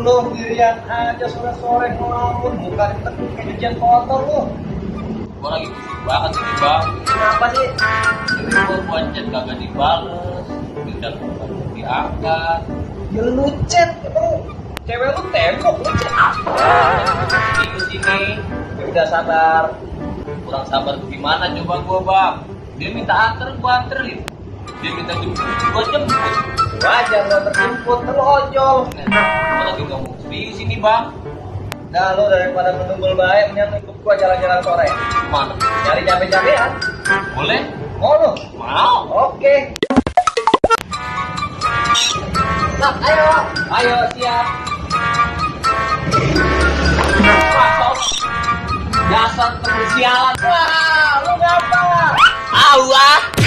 Lu dirian aja sore-sore ngelamun, bukan tekuk kayak cucian kotor lu. Gua lagi busy banget ini bang. Kenapa sih? Ini gua chat kagak dibales, tidak diangkat. Ya lu chat, emang cewek lu tembok, lu chat apa? Itu sini Ya udah sabar. kurang sabar gimana coba gua bang. Dia minta anter, gua anterin. Dia minta jemput, gua jemput. Wajar lo terjemput, lu ojol. Gua lagi ngomong serius ini bang. Nah lu daripada menunggu baik, mendingan ikut gua jalan-jalan sore. Mana? Nyari capek-capean. Boleh? Mau lu? Mau. Oke. Nah, ayo siap. Masuk. Dasar kebersialan. Wah, lu ngapa? Allah.